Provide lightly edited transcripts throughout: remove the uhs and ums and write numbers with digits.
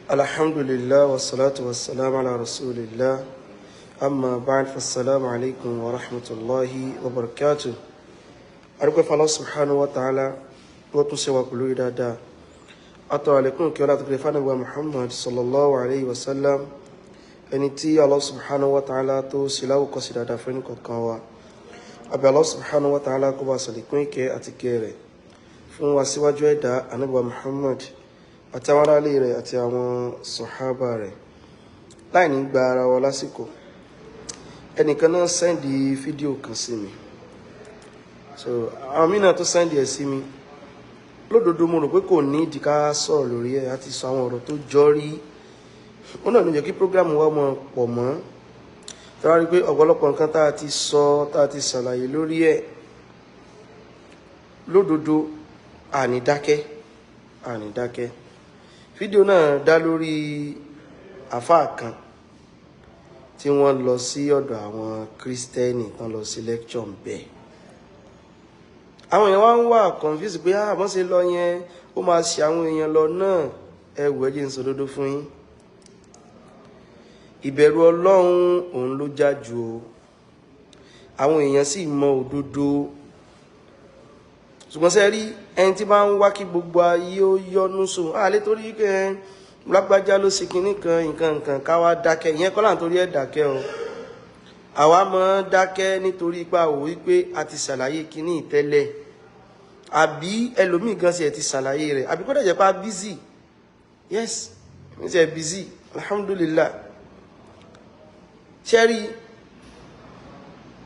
Alhamdulillah wassalatu wassalamu ala rasulillah. Amma ba'd, fassalamu alaikum wa rahmatullahi wa barakatuh. Adúpẹ́ fún Allah subhanahu wa ta'ala wọ́n tún ṣe wa pẹ̀lú dáadáa. Atọ́ àlékún kí ọlá tó kéré fánàgbà Muhammad sallallahu alayhi wa sallam, ẹni tí Allah subhanahu wa ta'ala tó ṣe láwùkọ́ sí dáadáa fún ẹnìkọ̀ọ̀kan wa. Àbí Allah subhanahu wa ta'ala kó bá ṣàlékún ìkẹ́ àti ìgẹ̀ rẹ̀ fún wa síwájú ẹ̀dá Ànábì Muhammad àti àwọn aráalé rẹ̀ àti àwọn sọ̀hábà rẹ̀. Láì ní gba ara wa lásìkò, ẹnìkan náà send fídíò kan sí mi. So àwọn mìíràn tó send ẹ̀ sí mi. Lódodo, mo rò pé kò ní ìdí ká sọ̀rọ̀ lórí ẹ̀, àti sọ àwọn ọ̀rọ̀ tó jọ rí. Ó náà ló jẹ́ kí program wa mọ̀ pọ̀ mọ́. Tí wọ́n rí pé ọ̀pọ̀lọpọ̀ nǹkan tá a ti sọ, tá a ti ṣàlàyé lórí ẹ̀, lódodo, àní dákẹ́, àní dákẹ́. Fídíò náà dá lórí àfáà kan tí wọ́n lọ sí ọ̀dọ̀ àwọn Kírísítẹ́nì tán lọ sí lecture bẹ́ẹ̀. Àwọn èèyàn wá ń wà confused pé àmọ́ ṣe lọ yẹn, ó máa ṣe àwọn èèyàn lọ náà. Ẹ wò, ẹ jẹ́ n sọ òdodo fún yín. Ìbẹ̀rù Ọlọ́run òun ló já ju o. Àwọn èèyàn sì mọ òdodo. Ṣùgbọ́n ṣe rí ẹni tí bá ń wá kí gbogbo ayé ó yọ́nú sóun, àlẹ́ torí pé lágbájá ló ṣe kinní kan, nǹkan nǹkan, ká wá dákẹ́. Ìyẹn kọ́ là ń torí ẹ̀ dákẹ́ o. Àwa mọ̀ dákẹ́ nítorí ipa wò wípé a ti ṣàlàyé kinní tẹ́lẹ̀, àbí ẹlòmíì gan ṣe ẹ̀ ti ṣàlàyé rẹ̀, àbí kó dẹ̀ jẹ́ pé a busy. Yes, mi ṣe busy, alhamdulillah. Ṣe rí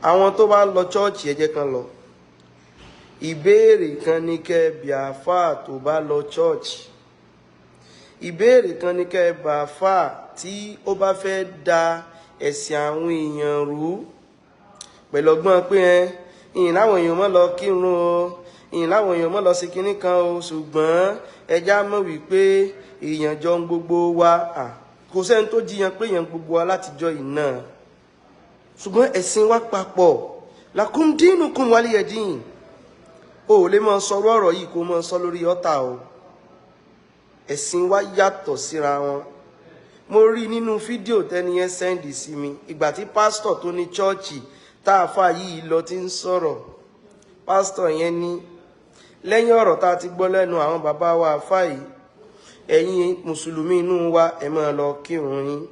àwọn tó bá lọ chọ́ọ̀chì, ẹ jẹ́ kan lọ. Ìbéèrè kan ní kẹ́ bi àáfàá tó bá lọ chọ́ọ̀chì. Ìbéèrè kan ní kẹ́ bá àáfàá tí ó bá fẹ́ da ẹ̀sìn àwọn èèyàn rú pẹ̀lú ọgbọ́n pé ẹ ìyìn láwọn èèyàn mọ́ lọ kírun o, ìyìn láwọn èèyàn mọ́ lọ sí kinní kan o, ṣùgbọ́n ẹja mọ̀ wípé èèyàn jọ ń gbogbo wa. Kò sẹ́ni tó jiyàn pé èèyàn gbogbo wa látijọ́ yìí náà, ṣùgbọ́n ẹ̀sìn wa papọ̀. Lakum dinukum waliya din. O ò lè máa sọ̀rọ̀ ọ̀rọ̀ yìí kó máa sọ lórí ọ̀tá o. Ẹ̀sìn wa yàtọ̀ síra wọn. Mo rí nínú fídíò tẹ́ni yẹn send sí mi, ìgbà tí pásítọ̀ tó ní chọ́ọ̀chì tá a fà yìí lọ ti ń sọ̀rọ̀, pásítọ̀ yẹn ní lẹ́yìn ọ̀rọ̀ tá a ti gbọ́ lẹ́nu àwọn bàbá wa àfà yìí, ẹ̀yin mùsùlùmí inú wa, ẹ máa lọ kírun yín,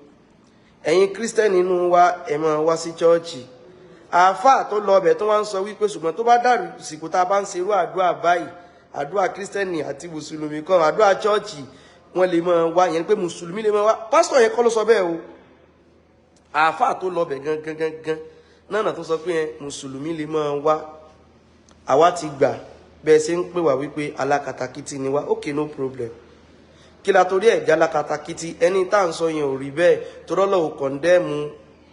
ẹ̀yin kírísítẹ́nì inú wa, ẹ máa wá sí chọ́ọ̀chì. Àáfàá tó lọ ọbẹ̀ tó wá ń sọ wípé ṣùgbọ́n tó bá dàrú sìkò tá a bá ń ṣerú àdúrà báyìí, àdúrà kírísítẹ́nì àti mùsùlùmí kan, àdúrà chọ́ọ̀chì, wọ́n lè máa wá yẹn, pé mùsùlùmí lè máa wá. Pásítọ̀ yẹn kọ́ ló sọ bẹ́ẹ̀ o. Àáfàá tó lọ ọbẹ̀ gangan gangan náà tó sọ pé mùsùlùmí lè máa wá. Àwa ti gbà bẹ́ẹ̀ ṣe ń pè wá wípé alákatakítí ni wá. Okay, no problem. Kí la torí ẹ̀ jẹ́ alákatakítí? Ẹni tá à ń sọ yẹn ò rí bẹ́ẹ̀ torọ́lọ́ ò condemn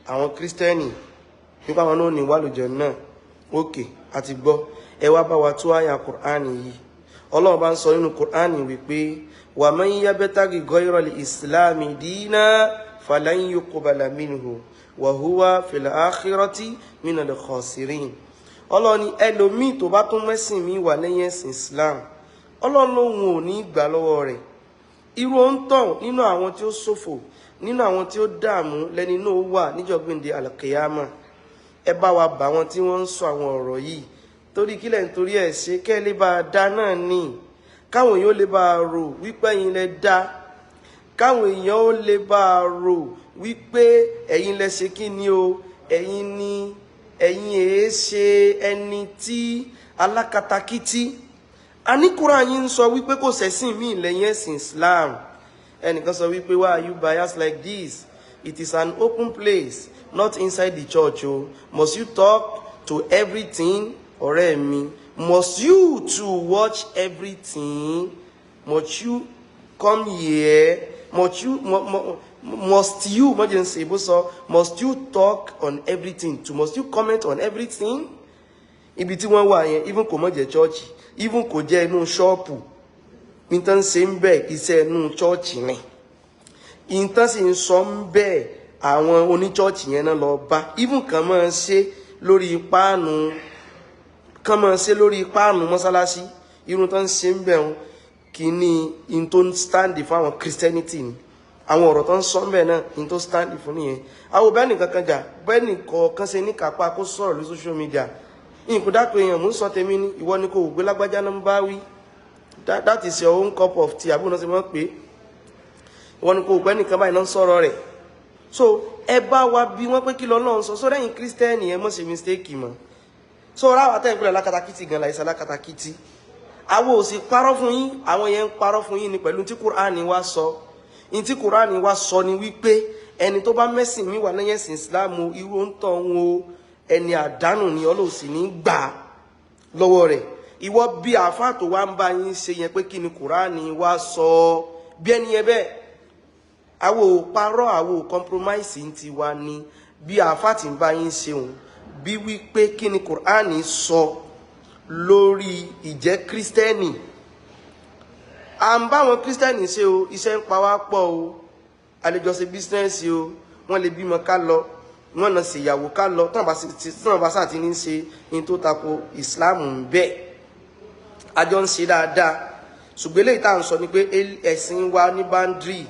àwọn kírísítẹ́nì nípa àwọn náà ní wàlùjọ náà. Okay, àti gbọ́. Ẹ wá bá wa tú àyà Kùránì yìí. Ọlọ́run bá ń sọ nínú Kùránì wípé wa man yabtaghi ghayra al-islami dina falan yuqbala minhu wa huwa fil akhirati minal khasirin. Ọlọ́run ní ẹlòmíì tó bá tún mẹ́sìn mi wà lẹ́yìn ẹ̀sìn Islam, Ọlọ́run lòun ò ní gbà lọ́wọ́ rẹ̀. Irú òǹtàn nínú àwọn tí ó ṣòfò, nínú àwọn tí ó dààmú lẹ́ni náà wà níjọ́gbìndé alkiyama. Ẹ bá wa bá wọn tí wọ́n ń sọ àwọn ọ̀rọ̀ yìí, torí kílẹ̀ nítorí ẹ̀ ṣe kẹ́ lè bá a dá náà ní, káwọn èèyàn ó lè bá a rò wípé ẹ̀yin lẹ dá, káwọn èèyàn ó lè bá a rò wípé ẹ̀yin lẹ ṣe kí ni o, ẹ̀yin ni ẹ̀yin èé ṣe ẹni tí alákatakítí. Àníkúrà yín ń sọ wípé kò sẹ́sìn míì lẹ́yìn ẹ̀sìn Islam. Ẹnìkan sọ wípé, "Why are you biased like this? It is an open place, not inside the church o. Must you talk to everything?" Ọ̀rẹ́ mi, must you to watch everything? Must you come here? Must you emergency bó sọ, must you talk on everything too? Must you comment on everything? Ibi tí wọ́n wà yẹn, even kò mọ̀ jẹ́ church, even kò jẹ́ inú ṣọ́ọ̀pù, nǹkan ṣe ń bẹ̀, iṣẹ́ inú church ni nǹkan sì ń sọ ń bẹ̀. Àwọn oníchọ́ọ̀chì yẹn náà lọ bá, even kàn máa ṣe lórí páànù, kàn máa ṣe lórí páànù mọ́sálásí, irun tó ń ṣe ń bẹ̀ wọn kìíní in tó ń stand fún àwọn Christianity ni. Àwọn ọ̀rọ̀ tó ń sọ ńbẹ̀ náà ní tó stand fún nìyẹn. Àwọn bẹ́ẹ̀ nìkan kan jà, bẹ́ẹ̀ nìkọ̀ọ̀kan ṣe níkàápá kó sọ̀rọ̀ lórí social media. Nǹkan dákọ̀ èèyàn mú sọ tèmi ní ìwọ ni kò gbé lágbájá náà ń bá wí. That is your own cup of tea, àbúrò náà ṣe mọ́ pé ìwọ ni kò gbé nìkan báyìí náà ń sọ̀rọ̀ rẹ̀. So ẹ bá wa bí wọ́n pé kí lọ́lọ́run sọ sórí ẹ̀yin kírísítẹ́nì, ẹ mọ̀ ṣe mistake mọ́. So ráwà tẹ́ ń pè lákatakítí gan láìsí alákatakítí. Àwọn ò sì parọ́ fún yín, àwọn yẹn ń parọ́ fún yín ni pẹ̀lú tí Kùránì wá sọ. Ní tí Kùránì wá sọ ni wípé ẹni tó bá mẹ́sìn mi wà lẹ́yìn ẹ̀sìn Ìsìláàmù, irú ń tọ̀ ń wo ẹni àdánù ni, Ọlọ́run sì ní gbà lọ́wọ́ rẹ̀. Ìwọ bí àáfàá tó wá ń bá yín ṣe yẹn pé kí ni Kùránì wá sọ bí ẹni yẹn bẹ́ẹ̀. Àwọn ò parọ́, àwọn ò compromise ń ti wa ni. Bí àáfàá tí ń bá yín ṣe òun bí wípé kí ni Kùránì sọ lórí ìjẹ́ kírísítẹ́nì. À ń bá wọn kírísítẹ́nì ṣe o, iṣẹ́ ń pa wá pọ̀ o, àlejò ṣe business o, wọ́n lè bímọ ká lọ, wọ́n náà ṣe ìyàwó ká lọ, tán bá sáà ti ní ṣe ní tó tako Islam ń bẹ, àjọ ń ṣe dáadáa. Ṣùgbọ́n eléyìí tá à ń sọ ni pé ẹ̀sìn wa ní boundary.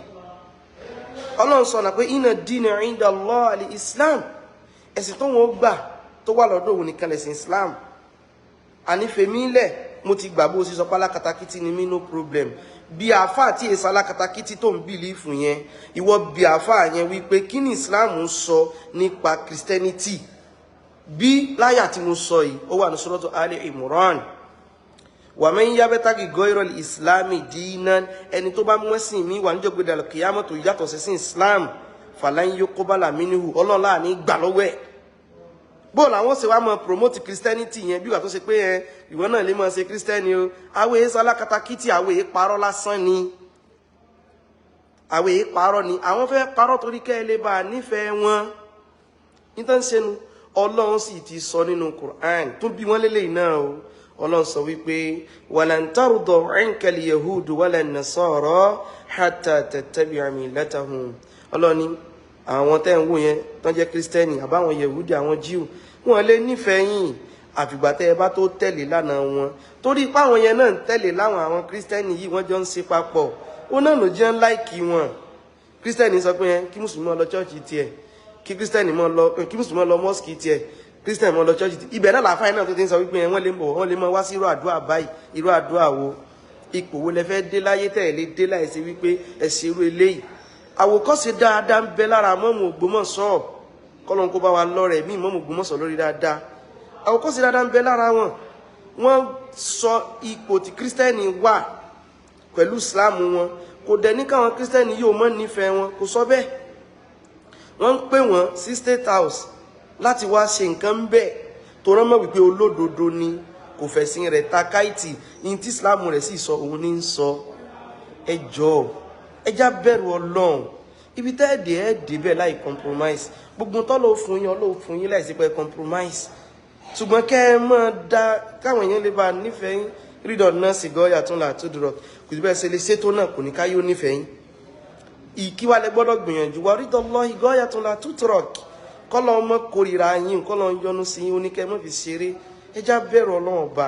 Ọlọ́run sọ náà pé inna dina inda Allah al-Islam, ẹ̀sìn tó wọ́n gbà tó wà lọ́dọ̀ òun nìkan lẹ̀sìn Islam. Ànífẹ̀mílẹ̀ mo ti gbà bó ṣe sọ pé alákatakítí ni mí, no problem. Bí àáfàá tí èsì alákatakítí tó ń believe yẹn, ìwọ bí àáfàá yẹn wípé kí ni Islam sọ nípa Christianity. Bí láyà tí mo sọ yìí, ó wà ní Suratu Ali Imran. Wa man yabtaghi ghayra al-islami dinan, ẹni tó bá mọ́sìn mi wà níjọ́ gbẹdẹ̀ al-qiyamah tó yàtọ̀ sí Islam, falan yuqbala minhu, Ọlọ́run láàní gbà lọ́wọ́ ẹ̀. Bó làwọn ṣe wá mọ promote Christianity yẹn bí wà tó ṣe pé ẹ ìwọ náà lè máa ṣe Christian o. Àwọn èyí sálákatakítí, àwọn èyí parọ́ lásán ni, àwọn èyí parọ́ ni, àwọn fẹ́ parọ́ torí kẹ́ ẹ lè bá a nífẹ̀ẹ́ wọn nítorí ṣẹnu. Ọlọ́run sì ti sọ nínú Quran tún bí wọ́n lélẹ́yìn náà o. Ọlọ́run sọ wípé walan tarda anka al-yahudu wala an-nasara hatta tattabi'a millatahum. Ọlọ́run ní àwọn tẹ́ ń wò yẹn tán jẹ́ kírísítẹ́nì àbáwọn yehudi, àwọn jíù, wọn lè nífẹ̀ẹ́ yín àfìgbà tẹ́ ẹ bá tó tẹ̀lé lánàá wọn, torí ipá àwọn yẹn náà ń tẹ̀lé láwọn àwọn kírísítẹ́nì yìí, wọ́n jọ ń ṣe papọ̀, ó náà ló jẹ́ ń like wọn. Kírísítẹ́nì sọ pé kí mùsùlùmí lọ church tiẹ̀, kí kírísítẹ́nì mọ́ lọ, kí mùsùlùmí lọ mosque tiẹ̀, kírísítẹ́nì mọ́ lọ church tiẹ̀. Ibẹ̀ náà làáfáà náà tó ti ń sọ wípé wọ́n lè bọ̀, wọ́n lè mọ wá sí irú àdúrà báyìí. Irú àdúrà wo? Ipò wo lẹ fẹ́ dé láyé tẹ̀ lé dé láì ṣe wípé ẹ ṣe irú eléyìí? Àwòkọ́ṣe dáadáa ń bẹ lára mọ́mù Ògbómọ̀ṣọ́, kọ́lọ́n kó bá wa lọ́rẹ̀ mí mọ́mù Ògbómọ̀ṣọ́ lórí dáadáa. Àwòkọ́ṣe dáadáa ń bẹ lára wọn. Wọ́n sọ ipò tí kírísítẹ́nì wà pẹ̀lú Islam wọn, kò dẹ̀ ní káwọn kírísítẹ́nì yóò mọ́ nífẹ̀ẹ́ wọn, kò sọ bẹ́ẹ̀. Wọ́n ń pè wọ́n sí State House láti wá ṣe nǹkan bẹ́ẹ̀ tó rán mọ́ wípé olódodo ni, kò fẹ̀sìn rẹ̀ ta káìtì, ní tí Islam rẹ̀ sì sọ òun ní ń sọ. Ẹ jọ̀ọ́, ẹ já bẹ̀rù Ọlọ́run. Ibi tẹ́ ẹ̀ dé, ẹ̀ dé bẹ́ẹ̀ láì compromise. Gbogbo tọ́lọ́ fún yín, Ọlọ́run fún yín láìsí pé compromise. Ṣùgbọ́n kẹ́ ẹ mọ́ da káwọn èèyàn lè bá nífẹ̀ẹ́ yín, rídọ̀ náà sì gọ́ọ̀yà tún là tó dúró kò sí bẹ́ẹ̀ ṣe lè ṣètò náà, kò ní ká yóò nífẹ̀ẹ́ yín. Ìkíwá lẹ gbọ́dọ̀ gbìyànjú wa rídọ̀ lọ ìgọ́yà tún là tó dúró, kọ́lọ́ ọmọ kórìíra yín, kọ́lọ́ ń yọnu sí yín, oníkẹ́ mọ́ fi ṣeré. Ẹ já bẹ̀rù Ọlọ́run ọba.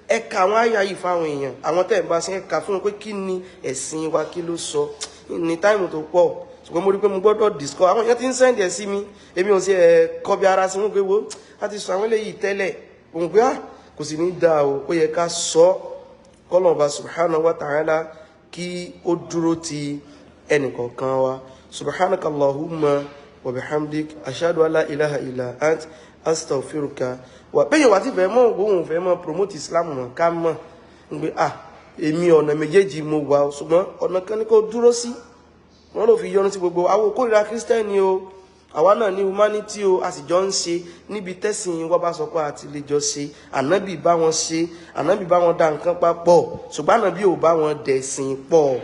Ẹ ka àwọn àyà yìí fáwọn èèyàn, àwọn tẹ́ ẹ̀ bá ṣe ń ka fún wọn pé kí ni ẹ̀sìn wa, kí ló sọ ní time tó pọ̀. Ṣùgbọ́n mo rí pé mo gbọ́dọ̀ discuss. Àwọn èèyàn ti ń send ẹ̀ sí mi, èmi ò sí ẹ̀ kọbi ara sí wọn pé wo a ti sọ àwọn eléyìí tẹ́lẹ̀, òun pé ah kò sì ní dáa o, ó yẹ ká sọ. Kọ́lọ̀ ọba subhanahu wa ta'ala kí ó dúró ti ẹnìkọ̀ọ̀kan wa. Subhanaka Allahumma wa bihamdik, ashhadu an la ilaha illa ant, astaghfiruka. Wà bẹ́yìn wà tí fẹ́ mọ́ òun fẹ́ mọ́ promote Islam mọ̀ ká mọ̀ ń gbé ah èmi ọ̀nà méjèèjì mo wà o, ṣùgbọ́n ọ̀nà kan ní kó dúró sí, wọ́n ló fi yọ́nú sí gbogbo àwọn. Kórìíra kírísítẹ́nì o, àwa náà ní humanity o, a sì jọ ń ṣe níbi tẹ́sìn wọ́n bá sọ pé a ti lè jọ ṣe. Ànábì bá wọn ṣe, ànábì bá wọn dá nǹkan papọ̀, ṣùgbọ́n ànábì ò bá wọn dẹ̀sìn pọ̀.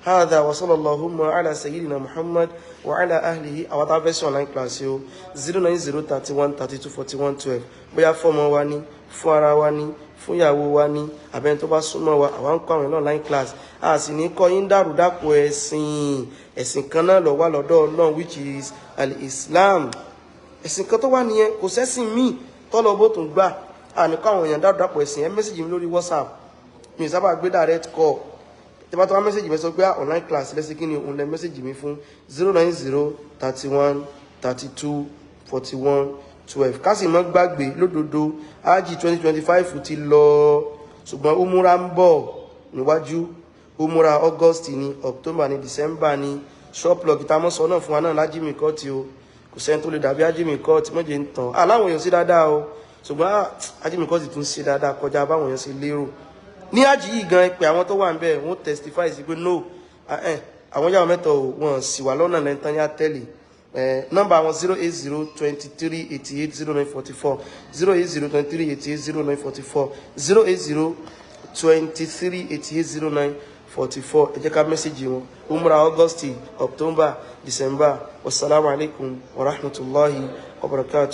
Hadha wa sallallahu ala sayyidina Muhammad wa ala ahlihi. Àwọn tá a fẹ́ sí online class o, 09031324112. Bóyá fọ́mọ wa ní, fún ara wa ní, fún ìyàwó wa ní, àbẹ́ni tó bá súnmọ́ wa, àwa ń kọ́ àwọn online class. A sì ní kọ́ yín dàrúdàpọ̀ ẹ̀sìn. Ẹ̀sìn kan náà ló wà lọ́dọ̀ Ọlọ́run, which is al-Islam. Ẹ̀sìn kan tó wà nìyẹn, kò sẹ́sìn míì tọ́lọ́ bó tún gbà. A ní kọ́ àwọn èèyàn dàrúdàpọ̀ ẹ̀sìn. Ẹ message mi lórí WhatsApp, mi sábà gbé direct call. Tẹ́ bá tó wá message mi, sọ pé online class lẹ́sìn kí ni òun lẹ message mi fún, 090 31 32 41 12. Ká sì mọ́ gbàgbé lódodo, ájì 2025 ti lọ, ṣùgbọ́n umura ń bọ̀ níwájú. Umura August ní, October ní, December ní. Shop log tá a mọ́ sọ náà fún wa náà lájímì kọ́ọ̀tì o. Kò sẹ́ni tó lè dàbí ájímì kọ́ọ̀tì mọ́jẹ̀ ń tàn aláwọn èèyàn sí dáadáa o, ṣùgbọ́n ájímì kọ́ọ̀tì tún ṣe dáadáa kọjá báwọn èèyàn ṣe lérò. Ní ájì yìí gan, pé àwọn tó wà ń bẹ̀ wọ́n testify sí pé no, àwọn yàrá mẹ́tọ̀ wọn sì wà lọ́nà lẹ́ńtán yá tẹ́lẹ̀. Nọ́mbà wọn, 080 23 88 09 44, 080 23 88 09 44, 080 23 88 09 44. Ẹ jẹ́ ká message wọn. Umrah August, October, December. Wasalaamualeykum wa rahmatulahi wa barakatu.